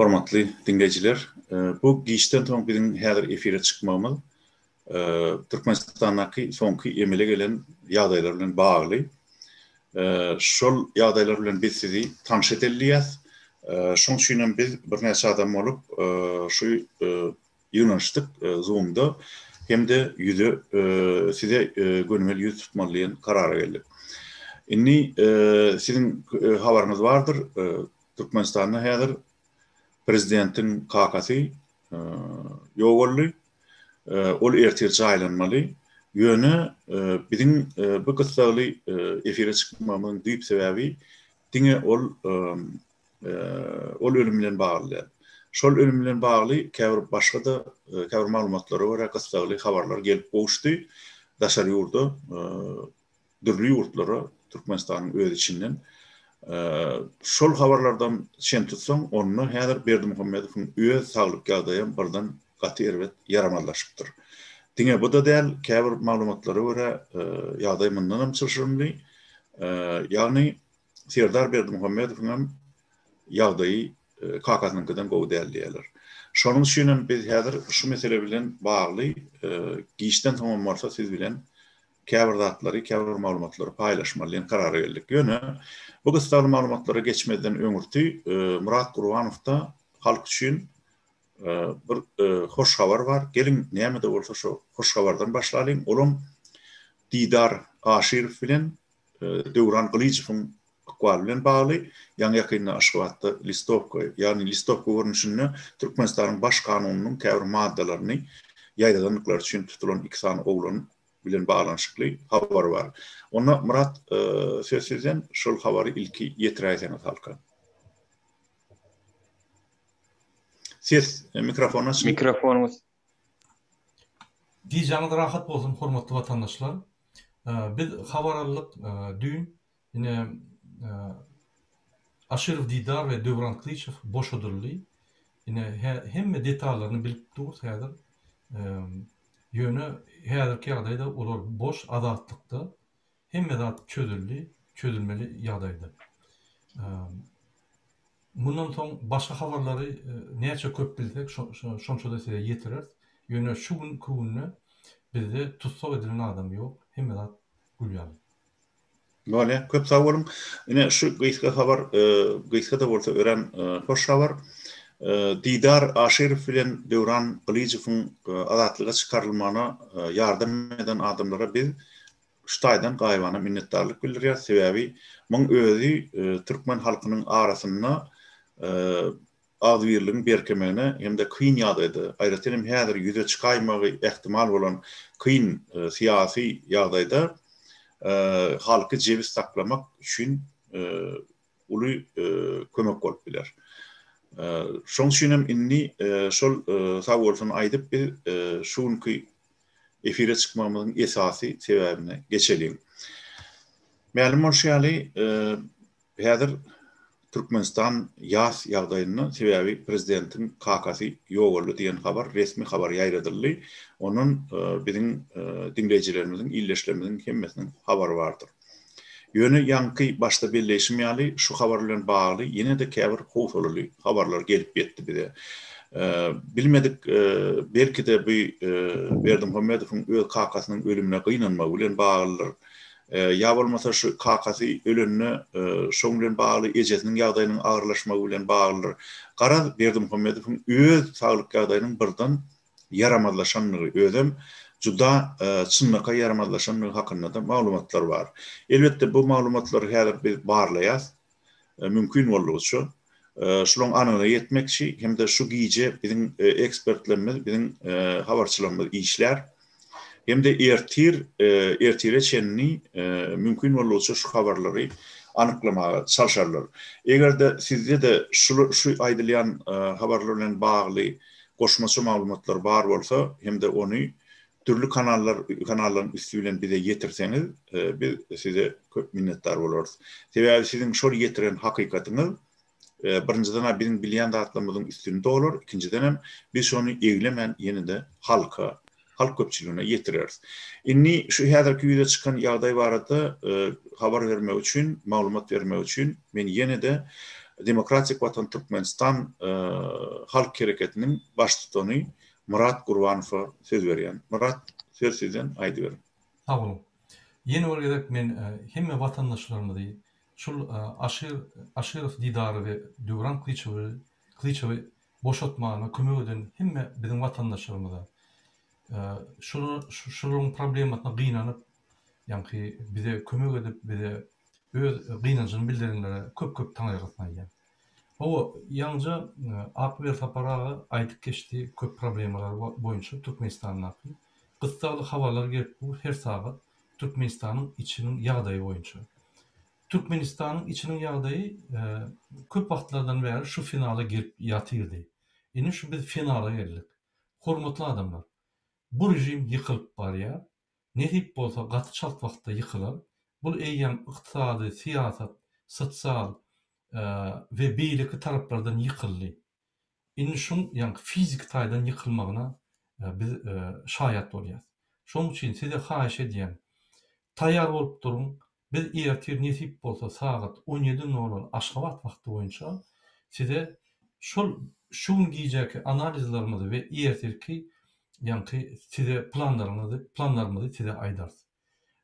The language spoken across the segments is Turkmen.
Hormatly diňleýjiler, bu giçden soň biziň häzir efire çykmagymyz Türkmenistandaky soňky emele gelen ýagdaýlar bilen bagly. Şol ýagdaýlar bilen biz sizi tanyş edeli diýýäs. Şoň üçin hem biz birnäçe adam bolup şu ýygnanyşdyk Zoom-da hem-de ýüze size gönümel ýüz tutmaly diýen karara geldik. Indi siziň habaryňyz bardyr, Türkmenistanda häzir prezidentiň kakasy ýogaldy. Ol ertir jaýlanmaly. Ýöne biziň bu gyssagly efire çykmagymyzyň düýp sebäbi diňe ol ol ölüm bilen bagly däl. Şol ölüm bilen bagly käbir başga-da käbir maglumatlara görä gyssagly habarlar gelip gowuşdy. Daşary ýurda dürli ýurtlara Türkmenistanyň öz içinden. Şol habarlardan çen tutsaň, onda häzir Berdimuhamedowyň öz saglyk ýagdaýam birden gaty erbet ýaramazlaşypdyr. Diňe bu-da däl, käbir maglumatlara görä, ýagdaý mundanam çylşyrymly. Ýagny Serdar Berdimuhamedowyň hem ýagdaýy kakasynyňkydan gowy däl diýýärler. Şonuň üçin hem biz häzir şu mesele bilen bagly giçden soňam bolsa siz bilen käbir zatlary, käbir maglumatlary paýlaşmaly diýen karara geldik. Ýöne bu gyssagly maglumatlara geçmezden öňürti Myrat Gurbanowda halk üçin bir hoş habar bar. Geliň, näme-de bolsa şo hoş habardan başlalyň. Olam Didar Aşyrow bilen Döwran Gylyjowyň ykbaly bilen bagly. Ýaňy-ýakynda Aşgabatda listowka, ýagny listowka görnüşinde Türkmenistanyň Baş kanunynyň käbir maddalaryny ýaýradandyklary üçin tutulan iki sany oglan bilen baglanyşykly habar bar. Onda Myrat söz sizden, şol habary ilki ýetiräýseňiz halka. Ses, mikrofon açyň. Mikrofonyňyz. Gijäňiz rahat bolsun hormatly watandaşlar. Biz habar aldyk düýn ine Aşyrow Didar we Döwran Klyçew boşadyldy. Ine hemme detallaryny bilip durus häzir. Ýöne häzirki ýagdaýda olar boş azatlykda. Hemme zat çözüldi, çözülmeli ýagdaýda. Mundan soň başga habarlary näçe köp bilsek şonça-da size ýetireris. Ýöne şu günki günde bizde tussag edilen adam ýok, hemme zat gül ýaly. Bolýa, köp sag boluň. Ine şu gysga habar, gysga-da bolsa örän hoş habar. Didar Aşyrow bilen Döwran Gylyjowyň azatlyga çykarylmagyna ýardam eden adamlara biz Şu taýdan gaýybana minnetdarlyk bildirýäris, sebäbi muň özi türkmen halkynyň arasynda agzybirligiň berkemegine hem-de kyn ýagdaýda, aýratyn hem häzir ýüze çykaýmagy ähtimal bolan kyn syýasy ýagdaýda halky jebis saklamak üçin uly kömek bolup biler. Şoň üçin hem indi şol sagbolsun aýdyp biz şu günki efire çykmagymyzyň esasy sebäbine geçeliň. Mälim bolşy ýaly, häzir Türkmenistan ýas ýagdaýynda, sebäbi prezidentiň kakasy ýogaldy diýen habar, resmi habar ýaýradyldy. Ondan biziň diňleýjilerimiziň, ildeşlerimiziň hemmesiniň habary bardyr. Ýöne ýaňky başda belleýşim ýaly, şu habar bilen bagly ýene-de käbir howsalaly habarlar gelip ýetdi bize. Bilmedik, belki-de bu Berdimuhamedowyň öz kakasynyň ölümine gynanmagy bilen baglydyr. Ýa bolmasa şu kakasy ölende şoň bilen bagly ejesiniň ýagdaýynyň agyrlaşmagy bilen baglydyr. Garaz, Berdimuhamedowyň öz saglyk ýagdaýynyň birden ýaramazlaşandygy, özem juda çynlakaý ýaramazlaşandygy hakynda-da maglumatlar bar. Elbetde, bu maglumatlary häzir biz barlaýas, mümkin boldugyça, şularyň anygyna ýetmekçi hem-de şu gije biziň ekspertlerimiz, biziň habarçylarymyz işlär. Hem-de ertir, ertire çenli mümkin boldugyça şu habarlary anyklamaga çalşarlar. Eger-de sizde-de şu şu aýdylýan habarlar bilen bagly goşmaça maglumatlar bar bolsa hem-de ony dürli kanallar kanallaryň üsti bilen bize ýetirseňiz, biz size köp minnetdar bolarys. Sebäbi siziň şol ýetiren hakykatyňyz birinjiden-ä biziň bilýän zatlarymyzyň üstüni dolar, ikinjidenem biz şony eglemän ýene-de halka, halk köpçüligine ýetireris. Indi şu häzirki ýüze çykan ýagdaý barada habar bermek üçin, maglumat bermek üçin men ýene-de. Demokratik Watan Türkmenistan halk hereketiniň baştutany Myrat Gurbanowa söz berýän. Myrat, söz sizden, aýdyberiň. Sag boluň. Ýene bir gezek men hemme watandaşlarymyzy şul Aşyr Aşyrow Didary we Döwran Klyçewi Klyçewi boşatmagyna kömek eden hemme biziň watandaşlarymyza şular şularyň problemasyna gynanyp ýaňky bize kömek edip bize öz gynanjyny bildirenlere köp köp taňryýalkasyn aýdýan. Hawa ýaňyja Ak Welsapar aga aýdyp geçdi köp problemalar boýunça Türkmenistandaky gyssagly habarlar gelip dur her sagat Türkmenistanyň içiniň ýagdaýy boýunça. Türkmenistanyň içiniň ýagdaýy köp wagtlardan bäri şu finala gelip ýatyrdy. Indi şu biz finala geldik. Hormatly adamlar, bu režim ýykylyp barýar. Nesip bolsa gaty çalt wagtda ýykylar. Bul eýýäm ykdysady, syýasat, sosial we beýleki taraplardan ýykyldy. Indi şuň ýaňky fiziki taýdan ýykylmagyna biz şaýat bolýas. Şonuň üçin size haýyş edýän, taýýar bolup duruň, biz ertir nesip bolsa sagat on ýedi nol nol Aşgabat wagty boýunça size şol şu gün gijeki analizlerimizi we ertirki ýaňky size planlaryňyzy planlarymyzy size aýdarys.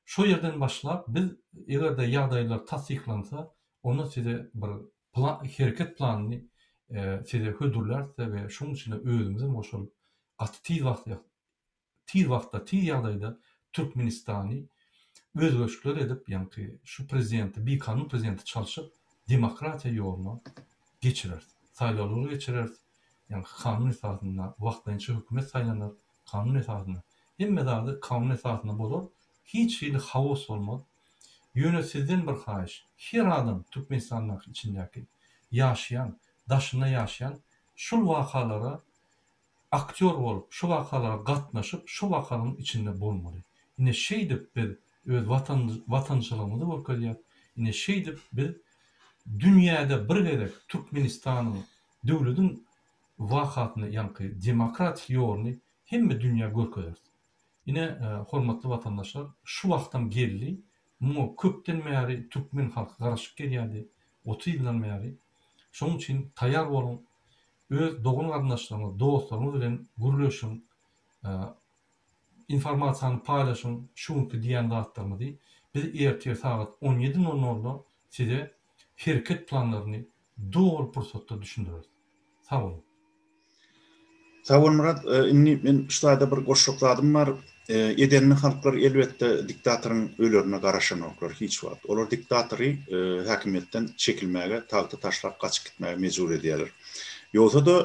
Şo ýerden başlap biz eger-de ýagdaýlar tassyklansa onda size bir plan hereket planyny size hödürläris-de we şonuň içine özümizem goşulyp gaty tiz wagt tiz wagtda tiz ýagdaýda Türkmenistany özgerişikler edip ýaňky şu prezidenti bikanun prezidenti çalşyp demokratiýa ýoluna geçireris. Saýlawlary geçireris. Ýaňky kanun esasynda wagtlaýynça hökümet saýlanar kanun esasynda. Hemme zady kanun esasynda bolar. Hiç hili haos bolmaz. Ýöne sizden bir haýyş, her adam Türkmenistandaky içindäki ýaşaýan, daşynda ýaşaýan şul wakalara aktýor bolup, şu wakalara gatnaşyp, şu wakalaryň içinde bolmaly. Ine şeýdip biz öz watan watançylygymyzy görkezýäs. Ine şeýdip biz dünýäde bir gezek Türkmenistanyň döwlediň wakasyny ýaňky demokratik ýoluny hemme dünýä görkezeris. Ine, hormatly watandaşlar, şu wagtam geldi. Muňa köpden bäri türkmen halky garaşyp gelýärdi, 30 ýyldan bäri. Şonuň üçin taýýar boluň, öz dogan-garyndaşlaryňyz, dostlaryňyz bilen gürleşiň, informasiýany paýlaşyň, şu günki diýýän zatlarymyzy. Biz ertir sagat on ýedi nol nolda size hereket planlaryny doly pursatda düşündireris. Sag boluň. Sag bol Myrat. Indi men şu taýda bir goşjak zadym bar. Edenli halklar elbetde diktatoryň ölerine garaşanoklar hiç wagt. Olar diktatory häkimiýetden çekilmäge, tagty taşlap gaçyp gitmäge mejbur edýärler. Ýogsa-da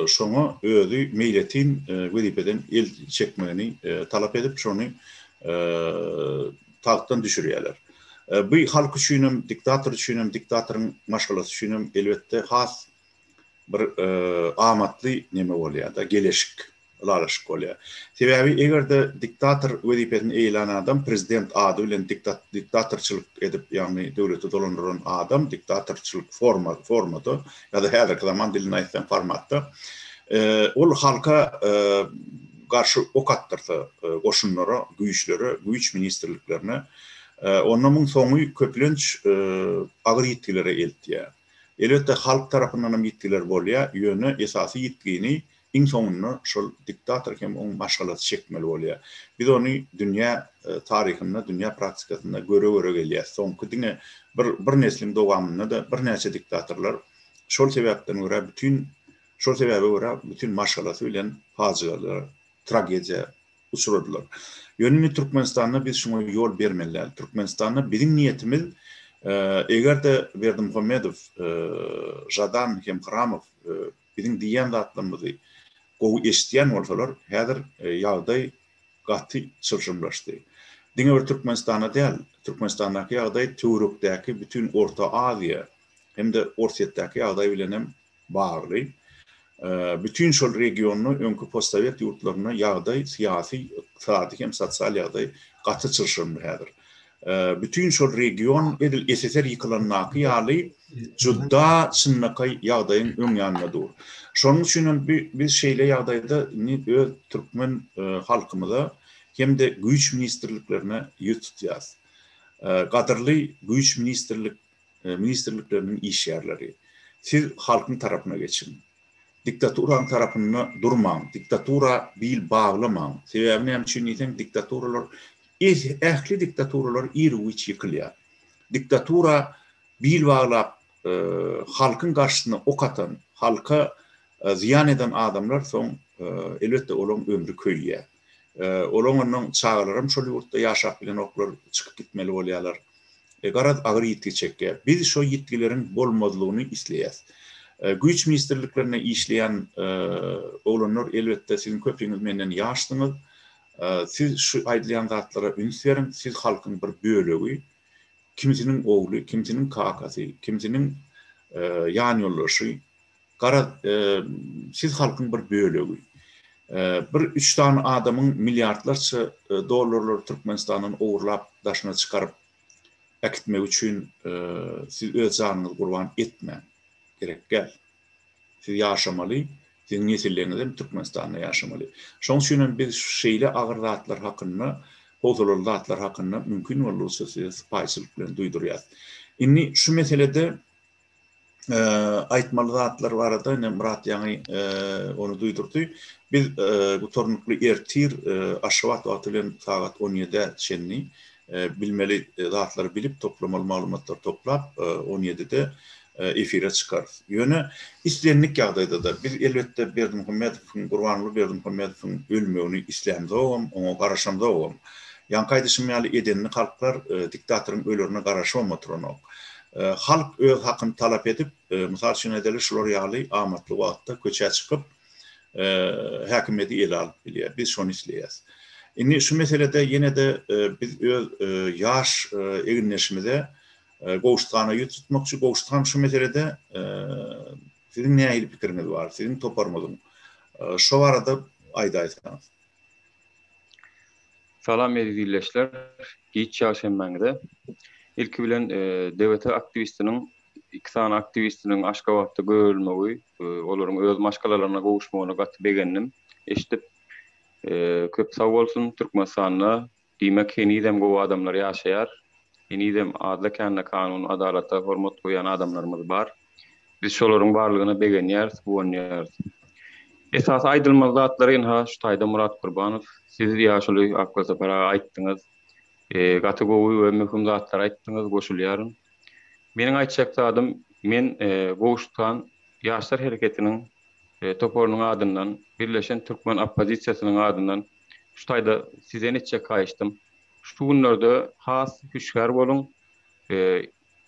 şoňa özi meýletin wezipeden el çekmegini talap edip, şony tagtdan düşürýärler. Bu halk üçinem, diktator üçinem, diktatoryň maşgalasy üçinem elbetde has bir amatly neme bolýar-da, geleşik, ylalaşyk bolýar. Sebäbi eger-de diktator wezipesini eýelän adam prezident ady bilen diktatorçylyk edip, ýagny döwleti dolandyran adam diktatorçylyk forma, formada ýa-da häzirki zaman dilinde aýtsaň formatda, ol halka garşy ok atdyrsa, goşunlara, güýçlere, güýç ministrliklerine, onda muň soňy köplenç agyr ýitgilere eltýär. Elbetde halk tarapyndan hem ýitgiler bolýar, ýöne esasy ýitgini iň soňunda şol diktator hem oň maşgalasy çekmeli bolýar. Biz ony dünýä taryhynda, dünýä praktikasynda göre-göre gelýäs. Soňky diňe bir bir nesliň dowamynda-da birnäçe diktatorlar şol sebäpden görä bütin şol sebäbe görä bütin maşgalasy bilen pajygalara, tragediýa uçradylar. Ýöne indi Türkmenistanda biz şuňa ýol bermeli däl. Türkmenistanda biziň niýetimiz eger-de Berdimuhamedow, Žadan hem Hramow biziň diýýän zatlarymyzy gowy eşidýän bolsalar, häzir ýagdaý gaty çylşyrymlaşdy. Diňe bir Türkmenistanda däl, Türkmenistandaky ýagdaý töwerekdäki bütin Orta Aziýa hem-de Orsýetdäki ýagdaý bilen hem bagly. Bütin şol regionda, öňki postsowet ýurtlarynda ýagdaý, syýasy, ykdysady hem sosial ýagdaý gaty çylşyrymly häzir. Bütin şol region edil SSR ýykylandaky ýaly juda çynlakaý ýagdaýyň öň ýanynda dur. Şonuň üçin hem biz şeýle ýagdaýda indi öz türkmen halkymyza hem-de güýç ministrliklerine ýüz tutýarys. Gadyrly güýç ministrlik ministrlikleriniň işgärleri! Siz halkyň tarapyna geçiň. Diktaturanyň tarapynda durmaň, diktatura bil baglamaň. Sebäbi näme üçin diýseň, diktaturalar ähli diktaturalar ir-u-giç ýykylýar. Diktatura bil baglap halkyň garşysyna ok atan, halka zyýan eden adamlar soň elbetde olaň ömri köýýär. Olaň onnoň çagalaram şol ýurtda ýaşap bilenoklar, çykyp gitmeli bolýarlar. Garaz, agyr ýitgi çekýär. Biz şo ýitgileriň bolmazlygyny isleýäs. Güýç ministrliklerinde işleýän oglanlar, elbetde, siziň köpüňiz menden ýaşsyňyz. Siz şu aýdylýan zatlara üns beriň, siz halkyň bir bölegi. Kimisiniň ogly, kimisiniň kakasy, kimisiniň ýanýoldaşy. Garaz, siz halkyň bir bölegi. Bir üç sany adamyň milliardlarça dollarlary Türkmenistandan ogurlap daşyna çykaryp äkitmegi üçin siz öz janyňyzy gurban etmäň. Gerek däl. Siz ýaşamaly, siziň nesilleriňiz hem Türkmenistanda ýaşamaly. Şonuň üçin hem biz şeýle agyr zatlar hakynda, howsalaly zatlar hakynda mümkin boldugyça size sypaýyçylyk bilen duýdurýas. Indi şu meselede aýtmaly zatlar barada ine Myrat ýaňy ony duýdurdy. Biz gutarnykly ertir Aşgabat wagty bilen sagat on ýedä çenli bilmeli zatlary bilip, toplamaly maglumatlary toplap, on ýedide efire çykarys. Ýöne islendik ýagdaýda-da biz elbetde Berdimuhamedowyň, Gurbanguly Berdimuhamedowyň ölmegini islämzogam, oňa garaşamzogam. Ýaňky aýdyşym ýaly edenli halklar diktatoryň ölerine garaşybam oturanok. Halk öz hakyny talap edip, mysal üçin aýdaly, şular ýaly amatly wagtda köçä çykyp, häkimiýeti ele alyp bilýär. Biz şony isleýäris. Indi şu meselede ýene-de biz öz ýaş egindeşimize Gowşut hana ýüz tutmakçy. Gowşut han şu meselede siziň nähili pikiriňiz bar, siziň toparyňyzyň? Şo barada aýdaýsaňyz. Salam eziz ildeşler, giç ýaş hemmäňize. Ilki bilen DWT aktiwistiniň iki sany aktiwistiniň Aşgabatda görilmegi, olaryň öz maşgalalaryna gowuşmagyna gaty begendim eşidip. Köp sag bolsun Türkmenistanda diýmek henizem gowy adamlar ýaşaýar. Henizem azda-kände kanun adalata hormat goýýan adamlarymyz bar. Biz şolaryň barlygyna begenýäris, guwanýarys. Esasy aýdylmaly zatlary ynha şu taýda Myrat Gurbanow, siz ýaşuly Akgülsapar aga aýtdyňyz. Gaty gowy we möhüm zatlary aýtdyňyz, goşulýaryn. Meniň aýtjak zadym, men Gowşut han Ýaşlar hereketiniň toparynyň adyndan, Birleşen türkmen oppozisiýasynyň adyndan şu taýda sizden etjek haýyştym, şu günlerde has hüşgär boluň,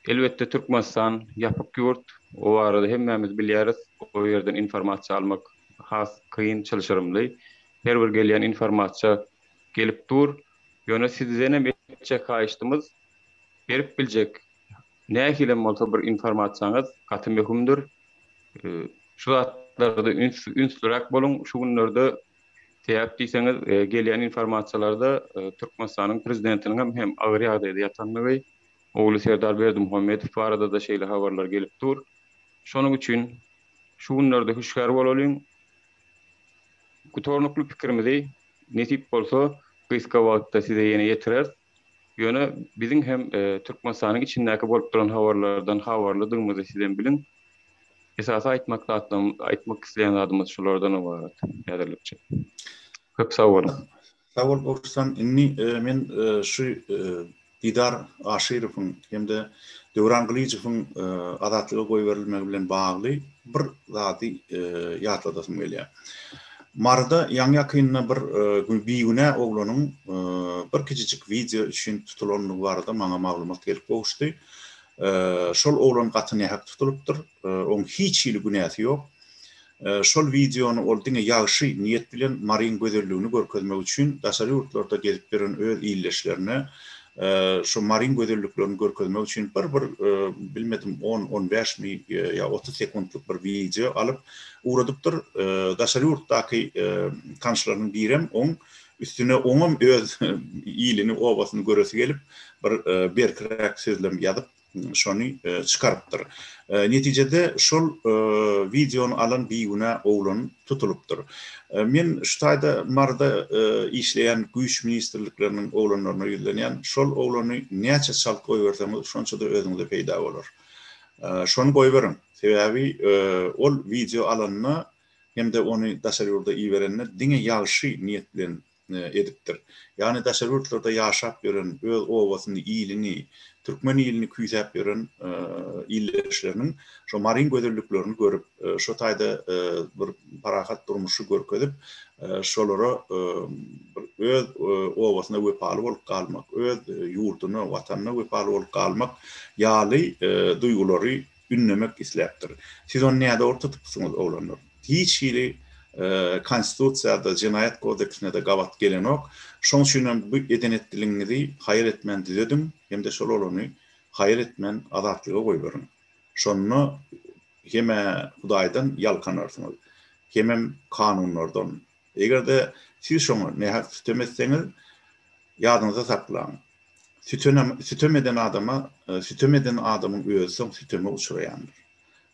Elbetde Türkmenistan ýapyk ýurt, o barada hemmämiz bilýäris, o ýerden informasiýa almak has kyn, çylşyrymly. Her bir gelýän informasiýa gelip dur. Ýöne sizdenem etjek haýyştymyz, berip biljek nähilem bolsa bir informasiýaňyz gaty möhümdir. Şu zatlarda üns ünsliräk boluň şu günlerde sebäp diýseňiz gelýän informasiýalarda Türkmenistanyň prezidentiniň hem hem agyr ýagdaýda ýatandygy Ogly Serdar Berdimuhamedow barada-da şeýle habarlar gelip dur. Şonuň üçin şu günlerde hüşgär bolalyň. Gutarnykly pikirimizi, nesip bolsa, gysga wagtda size ýene ýetireris. Ýöne biziň hem Türkmenistanyň içindäki bolup duran habarlardan habarlydygymyzy sizem biliň. Esasy aýtmak zatlarymyz, aýtmak isleýän zadymyz şulardan ybarat häzirlikçe. Köp sag boluň. Sag bol Gowşut Indi men şu Didar Aşyrowyň hem-de Döwran Gylyjowyň azatlyga goýberilmegi bilen bagly bir zady ýatladasym gelýär. Maryda ýaňy-ýakynda bir bigünä oglanyň bir kiçijik wideo üçin tutulandygy barada maňa maglumat gelip gowuşdy. Şol oglan gaty nähak tutulypdyr. Oň hiç hili günäsi ýok. Şol wideony ol diňe ýagşy niýet bilen Maryň gözelligini görkezmek üçin daşary ýurtlarda gezip ýören öz ildeşlerine şo Maryň gözelliklerini görkezmek üçin bir bir bilmedim on, on bäşmi ýa 30 sekuntlyk bir wideo alyp ugradypdyr. Daşary ýurtdaky tanyşlarynyň birem oň üstüne oňam öz ilini, obasyny göresi gelip bir berkiräk sözlem ýazyp şony çykarypdyr. Netijede şol wideony alan bigünä oglan tutulypdyr. Men şu taýda Maryda işleýän güýç ministrlikleriniň oglanlaryna ýüzlenýän, şol oglany näçe çalt goýberseňiz, şonça-da özüňize peýda bolar. Şony goýberiň. Sebäbi ol wideo alanda hem-de ony daşary ýurda iberende diňe ýagşy niýet bilen edipdir. Ýagny daşary ýurtlarda ýaşap ýören, öz obasyny, ilini, türkmen ilini küýsäp ýören ildeşleriniň şo Maryň gözelliklerini görüp, şo taýda bir parahat durmuşy görkezip, şolara bir öz obasyna wepaly bolup galmak, öz ýurduna, Watanyna wepaly bolup galmak ýaly duýgulary ündemek isläpdir. Siz ony nädogry tutupsyňyz, oglanlar. Hiç hili Konstitusiýada, Jenaýat kodeksine-de gabat gelenok. Şoň üçinem bu eden-etdiligiňizi haýal etmän düzediň hem-de şol oglany haýal etmän azatlyga goýberiň. Şonda hem-ä Hudaýdan ýalkanarsyňyz, hemem kanunlardan. Eger-de siz şoňa nähak sütem etseňiz, ýadyňyzda saklaň, sütenem, sütem eden adama, sütem eden adamyň özi soň süteme uçraýandyr.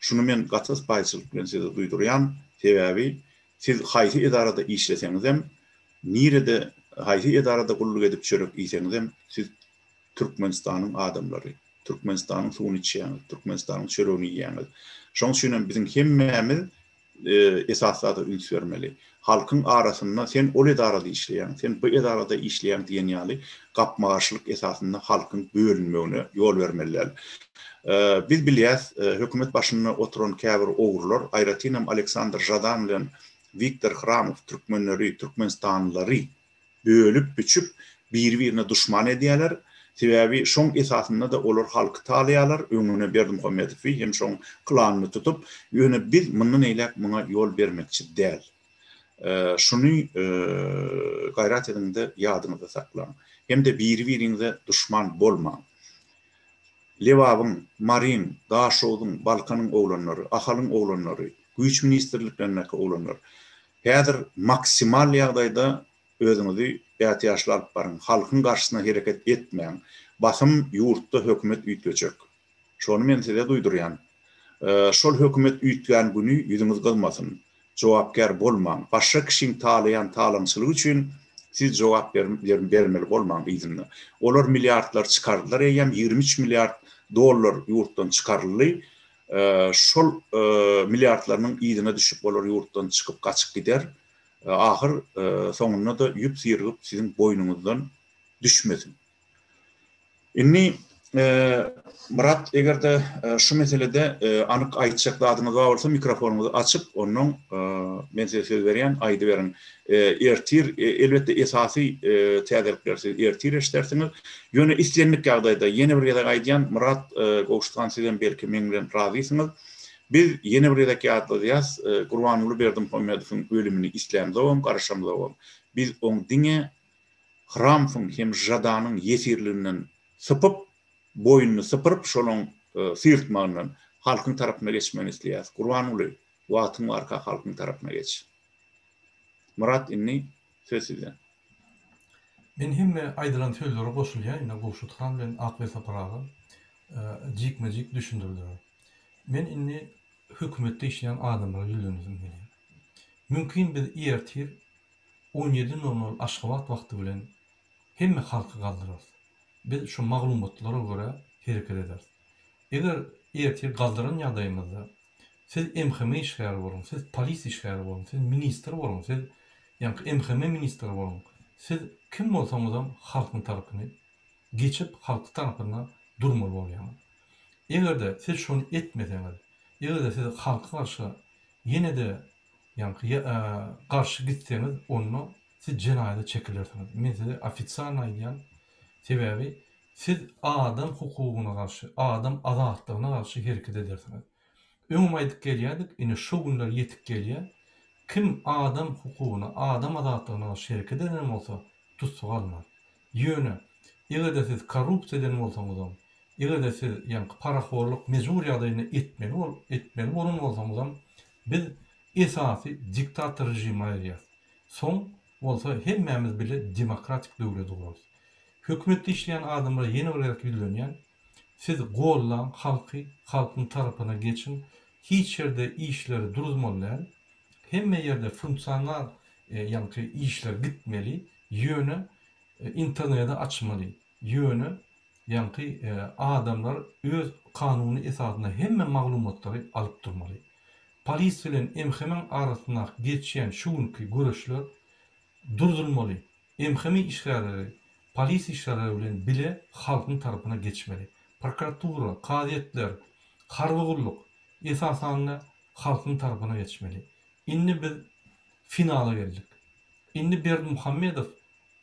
Şuny men gaty sypaýyçylyk bilen size duýdurýan, sebäbi siz haýsy edarada işleseňizem, nirede, haýsy edarada gulluk edip çörek iýseňizem, siz Türkmenistanyň adamlary, Türkmenistanyň suwuny içýäňiz, Türkmenistanyň çöregini iýýäňiz. Şonuň üçinem biziň hemmämiz esasy zada üns bermeli. Halkyň arasynda sen ol edarada işleýäň, sen bu edarada işleýäň diýen ýaly gapma-garşylyk esasynda halkyň bölünmegine ýol bermeli däl. Biz bilýäs, hökümet başynda oturan käbir ogrular, aýratynam Aleksandr Žadan bilen Wiktor Hramow türkmenleri, türkmenistanlylary bölüp-büçüp, biri-birine duşman edýärler. Sebäbi şoň esasynda-da olar halky talaýarlar, öňüne Berdimuhamedowy hem şoň klanyny tutup. Ýöne biz mundan eýläk muňa ýol bermekçi däl. Şuny gaýrat ediň-de ýadyňyzda saklaň. Hem-de biri-biriňize duşman bolmaň. Lebabyň, Maryň, Daşogzuň, Balkanyň oglanlary, Ahalyň oglanlary, güýç ministrliklerindäki oglanlar, Häzir maksimal ýagdaýda özüňizi ätiýaçly alyp baryň. Halkyň garşysyna hereket etmäň. Basym ýurtda hökümet üýtgejek. Şony men size duýdurýan. Şol hökümet üýtgän güni ýüzüňiz gyzmasyn. Jogapkär bolmaň. Başga kişiň talaýan talaňçylygy üçin siz jogap bermeli bolmaň yzynda. Olar milliardlary çykardylar eýýäm, 23 milliard dollar ýurtdan çykaryldy. Şol milliardlarynyň yzyna düşüp olar ýurtdan çykyp gaçyp gider. Ahyr soňunda-da ýüp syrygyp siziň boýnuňyzdan düşmesin. Indi Myrat eger-de şu meselede anyk aýtjak zadyňyz bar bolsa mikrofonyňyzy açyp onnoň men size söz berýän aýdyberiň. Ertir elbetde esasy täzelikleri siz ertir eşidersiňiz. Ýöne islendik ýagdaýda ýene bir gezek aýdýan Myrat Gowşuthan sizem belki meň bilen razysyňyz. Biz ýene bir gezek ýatladýas Gurbanguly Berdimuhamedowyň ölümini islämzogam garaşamzogam. Biz oň diňe Hramsyň hem Žadanyň ýesirliginden sypyp, boýnuny sypyryp şolaň syrtmagyndan halkyň tarapyna geçmegini isleýäs. Gurbanguly wagtyň barka halkyň tarapyna geç. Myrat indi söz sizde. Men hemme aýdylan sözlere goşulýan ine Gowşut han bilen Akbel Sapar aga jikme-jik düşündirdiler. Men indi hökümetde işleýän adamlara ýüzlenesim gelýär. Mümkin biz ertir on ýedi nol nol Aşgabat wagty bilen hemme halky galdyrarys. Biz şu maglumatlara görä hereket ederis. Eger ertir galdyran ýagdaýymyzda siz MHM işgäri boluň, siz polis işgäri boluň, siz ministr boluň, siz ýaňky MHM ministri boluň, siz kim bolsaňyzam halkyň tarapyny geçip halky tarapynda durmaly bolýaňyz. Eger-de siz şony etmeseňiz, eger-de siz halka garşy ýene-de ýaňky garşy gitseňiz onda siz jenaýata çekilersiňiz. Men size ofisialno aýdýan, sebäbi siz adam hukugyna garşy, adam azatlygyna garşy hereket edersiňiz. Öňem aýdyp gelýärdik, ine şo günler ýetip gelýär. Kim adam hukugyna, adam azatlygyna garşy hereket eden bolsa, tussag alnar. Ýöne, eger-de siz korrupsiýa eden bolsaňyzam, eger-de siz ýaňky parahorlyk mejbur ýagdaýynda etmeli bol, etmeli bolan bolsaňyzam, biz esasy diktator režimi aýyrýas. Soň bolsa hemmämiz bile demokratik döwleti gurarys. Hökümetde işleýän adamlara ýene bir gezek ýüzlenýän, siz gollaň halky, halkyň tarapyna geçiň, hiç ýerde işleri duruzmaly däl, hemme ýerde funksional ýaňky işler gitmeli, ýöne internedi açmaly, ýöne. Ýaňky adamlar öz kanuny esasynda hemme maglumatlary alyp durmaly. Polis bilen MHM-iň arasyndaky geçýän şu günki göreşler durdurylmaly. MHM işgärleri polis işgärleri bilen bile halkyň tarapyna geçmeli. Prokuratura, kazyýetler, harby gulluk esasanda halkyň tarapyna geçmeli. Indi biz finala geldik. Indi Berdimuhamedow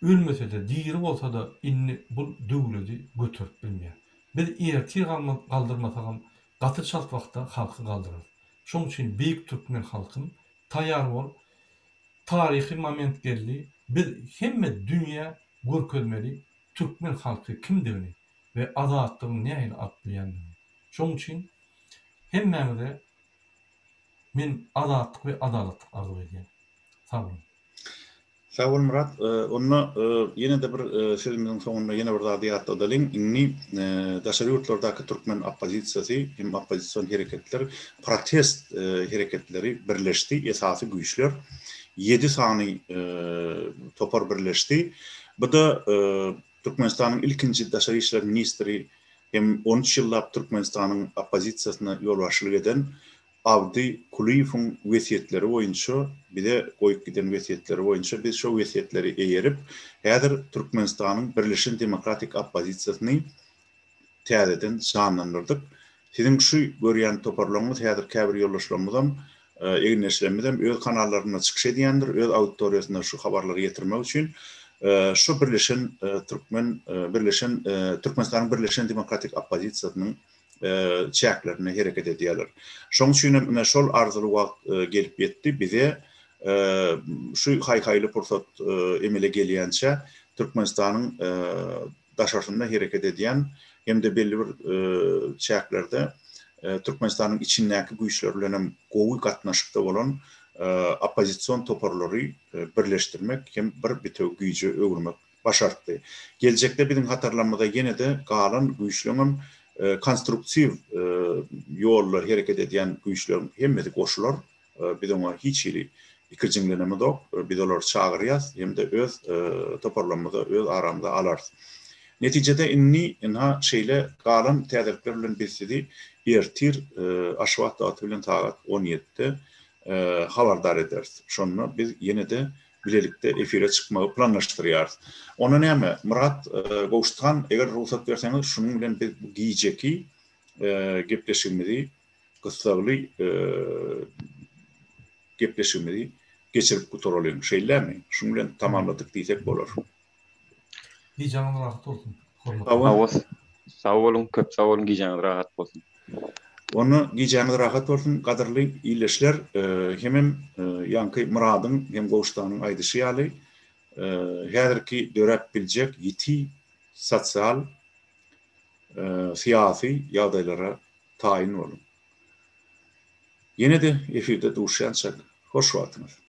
ölmesede, diri bolsada indi bul döwledi göterip bilmeýär. Biz ertir galdyrmasagam gaty çalt wagtda halky galdyrarys. Şoň üçin beýik türkmen halkym taýýar bol. Taryhy moment geldi. Biz hemme dünýä görkezmeli türkmen halky kimdigini we azatlygyň nähili alyp bilýändigini. Şoň üçin hemmäňize men azatlyk we adalatlyk arzuw edýän. Sag boluň. Sag bol Myrat. Onda ýene-de bir sözümiziň soňunda ýene bir zady ýatladalyň. Indi daşary ýurtlardaky türkmen oppozisiýasy hem oppozision hereketler, protest hereketleri birleşdi, esasy güýçler ýedi sany topar birleşdi. Bu-da Türkmenistanyň ilkinji daşary işler ministri hem on üç ýyllap Türkmenistanyň oppozisiýasyna ýolbaşçylyk eden Abdy Kulyýewiň wesýetleri boýunça, bize goýup giden wesýetleri boýunça biz şo wesýetleri eýerip, häzir Türkmenistanyň Birleşen demokratik oppozisiýasyny täzeden janlandyrdyk. Siziň şu görýän toparlaryňyz, häzir käbir ýoldaşlarymyzam, egindeşlerimizem öz kanallarynda çykyş edýändir, öz auditoriýasyna şu habarlary ýetirmek üçin şu Birleşen türkmen, Birleşen, Türkmenistanyň Birleşen demokratik oppozisiýasynyň çäklerinde hereket edýärler. Şonuň üçin hem ine şol arzyly wagt gelip ýetdi. Bize şu haý-haýly pursat emele gelýänçä Türkmenistanyň daşarsynda hereket edýän hem-de belli bir çäklerde Türkmenistanyň içindäki güýçler bilen hem gowy gatnaşykda bolan oppozision toparlary birleşdirmek hem bir bitewi güýje öwürmek başartdy. Geljekde biziň hatarlarymyza ýene-de galan güýçleňem konstruktiw ýolda hereket edýän güýçleriň hemmesi goşular. Biz oňa hiç hili ikirjiňlenemizok. Biz olary çagyrýas hem-de öz toparlarymyza, öz aramyza alarys. Netijede indi ynha şeýle galan täzelikler bilen biz sizi ertir Aşgabat wagty bilen sagat on ýedide habardar ederis. Şonda biz ýene-de bilelikde efire çykmagy planlaşdyrýarys. Onda näme, Myrat Gowşut han, eger rugsat berseňiz, şunuň bilen biz bu gijeki gepleşigimizi, gyssagly gepleşigimizi geçirip gutaralyň. Şeýlemi? Şunuň bilen tamamladyk diýsek bolar. Gijäňiz rahat bolsun, hormatly. Hawa, sag boluň, köp sag boluň, gijäňiz rahat bolsun. Onda gijäňiz rahat bolsun, gadyrly ildeşler. Hemem ýaňky Myradyň hem Gowşutanyň aýdyşy ýaly, häzirki döräp biljek ýiti sosial, syýasy ýagdaýlara taýyn boluň. Ýene-de efirde duşýançak, hoş wagtyňyz!